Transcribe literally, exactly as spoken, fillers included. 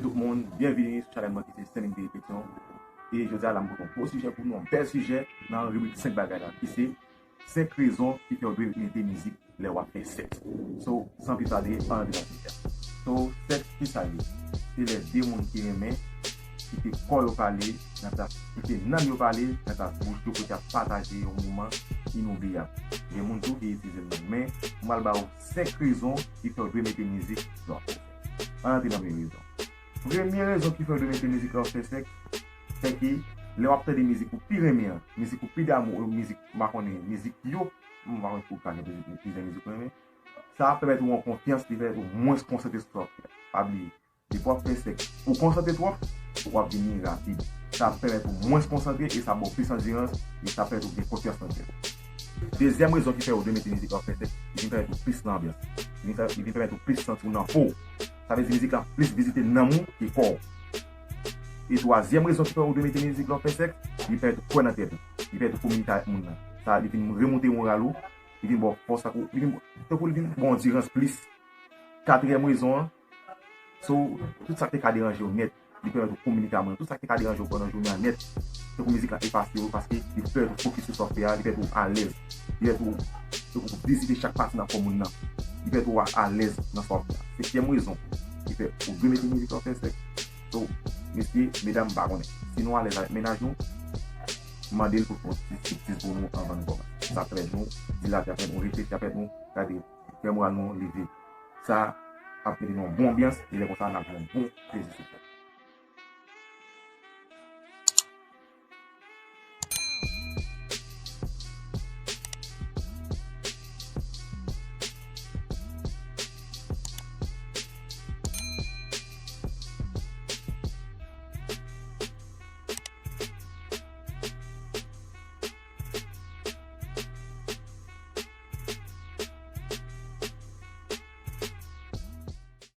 Tout moun, byenvini sou chanèl mwen ki se Stanley Petyon. E jodi a la m pote yon gwo sijè pou nou, yon bèl sijè nan ribrik senk bagay la, ki se senk rezon ki fè w dwe mete mizik lè w ap fè sèks. So, san plis pale, ann antre nan sijè. So, sèks, kisa l ye? Se lè de moun ki renmen kite kò yo pale nan plas, kite nanm yo pale nan plas bouch yo, kote y ap pataje yon moman inoubliyab. Gen moun tou ki itilize l menm. Men, m pral ba w senk rezon ki fè w dwe mete mizik lè w ap fè sèks. Ann antre nan premye rezon. Premye rezon ki fè w dwe mete mizik lè w ap fè sèks, se ke lè w ap tande mizik ou pi renmen an, mizik ou pi damou, mizik, m pa konnen, mizik yo, m pa konnen pou w ka gen plizyè mizik ou renmen, sa ap pèmèt ou yon konfyans, li pèmèt ou mwens konsantre sou sa w ap fè. Pa bliye, depi w ap fè sèks, ou konsantre twòp, w ap vini rapid. Sa ap pèmèt ou mwens konsantre e sa ba w plis andirans e sa ap pèmèt ou gen konfyans nan tèt ou. Dezyèm rezon ki fè w dwe mete mizik lè w ap fè sèks, li vin pèmèt ou plis nan anbyans. Li vin fè, li vin pèmèt ou plis santi w nan po w. Sa vle di mizik la plis vizite nanm ou ke kò w. E twazyèm rezon ki fè w dwe mete mizik lè w ap fè sèks, li pèmèt ou kwè nan tèt ou. Li pèmèt ou kominike avèk moun nan. Sa, li vin remonte moral ou, li vin ba w fòs, tankou, li vin, tankou li vin ba w andirans plis. Katriyèm rezon an, so, tout sa ki te ka deranje w nèt, li pèmèt ou kominike ak moun. Tout sa ki te ka deranje w pandan jounen an nèt, tankou mizik la efase yo, paske li pèmèt ou fokis sou sa w ap fè a, li pèmèt ou alèz, li pèmèt ou, ou vizite chak pati nan kò moun nan, li pèmèt ou alèz nan sa w ap fè a. Senkyèm rezon ki fè ou dwe mete mizik lè w ap fè sèks. So, mesye, medam, m pa konnen. Si nou alèz avèk mennaj nou, mande l pou l fè yon ti striptiz pou nou anvan nou kòmanse. Sa ap pèmèt nou dilate, ap pèmèt nou reflechi, ap pèmèt nou gade kè moral nou leve. Sa ap mete nou yon bon anbyans, e lè konsa, n ap gen yon bon plezi sou tèt.